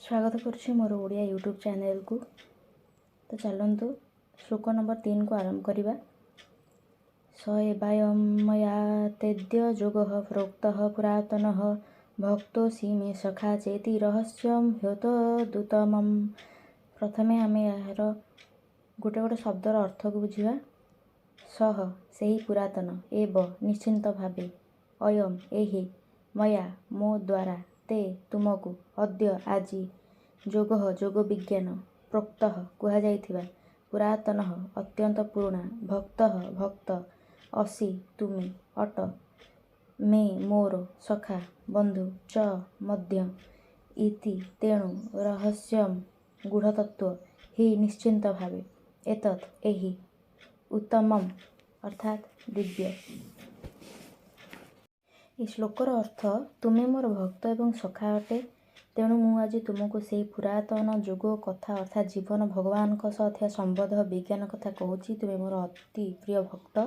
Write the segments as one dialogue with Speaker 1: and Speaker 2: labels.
Speaker 1: ସ୍ୱାଗତ କରୁଛି ମୋର ଓଡ଼ିଆ ୟୁଟ୍ୟୁବ୍ ଚ୍ୟାନେଲକୁ। ତ ଚାଲନ୍ତୁ, ଶ୍ଲୋକ ନମ୍ବର 3କୁ ଆରମ୍ଭ କରିବା। ସ ଏବାୟଂ ମୟା ତେଦ୍ୟ ଯୋଗଃ ପ୍ରୋକ୍ତଃ ପୁରାତନଃ ଭକ୍ତୋସି ମେ ସଖା ଚେତି ରହସ୍ୟମ ହ୍ୟେତଦୁତ୍ତମମ୍। ପ୍ରଥମେ ଆମେ ଏହାର ଗୋଟେ ଗୋଟେ ଶବ୍ଦର ଅର୍ଥକୁ ବୁଝିବା। ସହ, ସେହି, ପୁରାତନ, ଏବ, ନିଶ୍ଚିନ୍ତ ଭାବେ, ଅୟମ୍, ଏହି, ମୟା, ମୋ ଦ୍ୱାରା, ତେ, ତୁମକୁ, ଅଦ୍ୟ, ଆଜି, ଯୋଗ, ଯୋଗ ବିଜ୍ଞାନ, ପ୍ରୋକ୍ତଃ, କୁହାଯାଇଥିବା, ପୁରାତନ, ଅତ୍ୟନ୍ତ ପୁରୁଣା, ଭକ୍ତ, ଭକ୍ତ, ଅସି, ତୁମେ ଅଟ, ମେ, ମୋର, ସଖା, ବନ୍ଧୁ, ଚ, ମଧ୍ୟ, ଇତି, ତେଣୁ, ରହସ୍ୟମ, ଗୂଢ଼ତତ୍ତ୍ୱ, ହି, ନିଶ୍ଚିନ୍ତ ଭାବେ, ଏତତ୍, ଏହି, ଉତ୍ତମମ୍, ଅର୍ଥାତ୍ ଦିବ୍ୟ। ଏହି ଶ୍ଲୋକର ଅର୍ଥ, ତୁମେ ମୋର ଭକ୍ତ ଏବଂ ସଖା ଅଟେ। ତେଣୁ ମୁଁ ଆଜି ତୁମକୁ ସେହି ପୁରାତନ ଯୋଗ କଥା, ଅର୍ଥାତ୍ ଜୀବନ ଭଗବାନଙ୍କ ସହ ଥିବା ସମ୍ବନ୍ଧ ବିଜ୍ଞାନ କଥା କହୁଛି। ତୁମେ ମୋର ଅତି ପ୍ରିୟ ଭକ୍ତ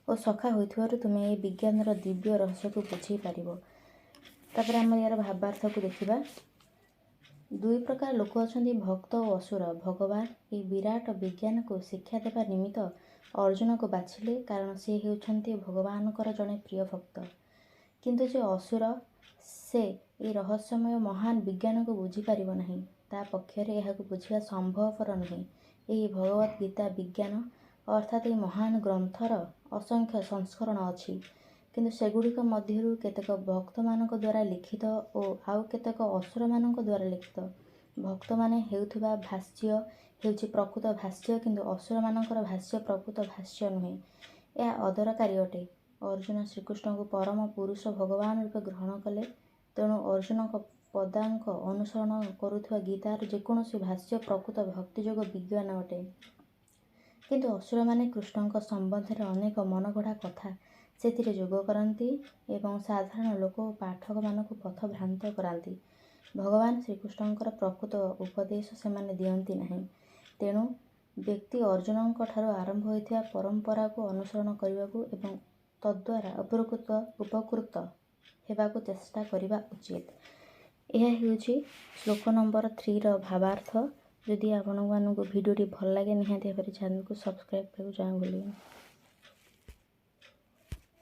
Speaker 1: ଓ ସଖା ହୋଇଥିବାରୁ ତୁମେ ଏହି ବିଜ୍ଞାନର ଦିବ୍ୟ ରହସ୍ୟକୁ ବୁଝିପାରିବ। ତାପରେ ଆମେ ଏହାର ଭାବାର୍ଥକୁ ଦେଖିବା। ଦୁଇ ପ୍ରକାର ଲୋକ ଅଛନ୍ତି, ଭକ୍ତ ଓ ଅସୁର। ଭଗବାନ ଏହି ବିରାଟ ବିଜ୍ଞାନକୁ ଶିକ୍ଷା ଦେବା ନିମିତ୍ତ ଅର୍ଜୁନକୁ ବାଛିଲେ, କାରଣ ସେ ହେଉଛନ୍ତି ଭଗବାନଙ୍କର ଜଣେ ପ୍ରିୟ ଭକ୍ତ। କିନ୍ତୁ ଯେ ଅସୁର, ସେ ଏହି ରହସ୍ୟମୟ ମହାନ ବିଜ୍ଞାନକୁ ବୁଝିପାରିବ ନାହିଁ। ତା ପକ୍ଷରେ ଏହାକୁ ବୁଝିବା ସମ୍ଭବପର ନୁହେଁ। ଏହି ଭଗବତ ଗୀତା ବିଜ୍ଞାନ, ଅର୍ଥାତ୍ ଏହି ମହାନ ଗ୍ରନ୍ଥର ଅସଂଖ୍ୟ ସଂସ୍କରଣ ଅଛି। କିନ୍ତୁ ସେଗୁଡ଼ିକ ମଧ୍ୟରୁ କେତେକ ଭକ୍ତମାନଙ୍କ ଦ୍ୱାରା ଲିଖିତ ଓ ଆଉ କେତେକ ଅସୁରମାନଙ୍କ ଦ୍ୱାରା ଲିଖିତ। ଭକ୍ତମାନେ ହେଉଥିବା ଭାଷ୍ୟ ହେଉଛି ପ୍ରକୃତ ଭାଷ୍ୟ, କିନ୍ତୁ ଅସୁରମାନଙ୍କର ଭାଷ୍ୟ ପ୍ରକୃତ ଭାଷ୍ୟ ନୁହେଁ। ଏହା ଅଦରକାରୀ ଅଟେ। ଅର୍ଜୁନ ଶ୍ରୀକୃଷ୍ଣଙ୍କୁ ପରମ ପୁରୁଷ ଭଗବାନ ରୂପେ ଗ୍ରହଣ କଲେ। ତେଣୁ ଅର୍ଜୁନଙ୍କ ପଦାଙ୍କ ଅନୁସରଣ କରୁଥିବା ଗୀତାର ଯେକୌଣସି ଭାଷ୍ୟ ପ୍ରକୃତ ଭକ୍ତିଯୋଗ ବିଜ୍ଞାନ ଅଟେ। କିନ୍ତୁ ଅସୁରମାନେ କୃଷ୍ଣଙ୍କ ସମ୍ବନ୍ଧରେ ଅନେକ ମନଗଢ଼ା କଥା ସେଥିରେ ଯୋଗ କରନ୍ତି ଏବଂ ସାଧାରଣ ଲୋକ ଓ ପାଠକମାନଙ୍କୁ ପଥଭ୍ରାନ୍ତ କରାନ୍ତି। ଭଗବାନ ଶ୍ରୀକୃଷ୍ଣଙ୍କର ପ୍ରକୃତ ଉପଦେଶ ସେମାନେ ଦିଅନ୍ତି ନାହିଁ। ତେଣୁ ବ୍ୟକ୍ତି ଅର୍ଜୁନଙ୍କ ଠାରୁ ଆରମ୍ଭ ହୋଇଥିବା ପରମ୍ପରାକୁ ଅନୁସରଣ କରିବାକୁ ଏବଂ ତଦ୍ୱାରା ଉପକୃତ ହେବାକୁ ଚେଷ୍ଟା କରିବା ଉଚିତ। ଏହା ହେଉଛି ଶ୍ଲୋକ ନମ୍ବର 3ର ଭାବାର୍ଥ। ଯଦି ଆପଣମାନଙ୍କୁ ଭିଡ଼ିଓଟି ଭଲ ଲାଗେ, ନିହାତି ଭାବରେ ଚ୍ୟାନେଲକୁ ସବସ୍କ୍ରାଇବ୍ କରିବାକୁ ଜମା ଭୁଲିବେନି।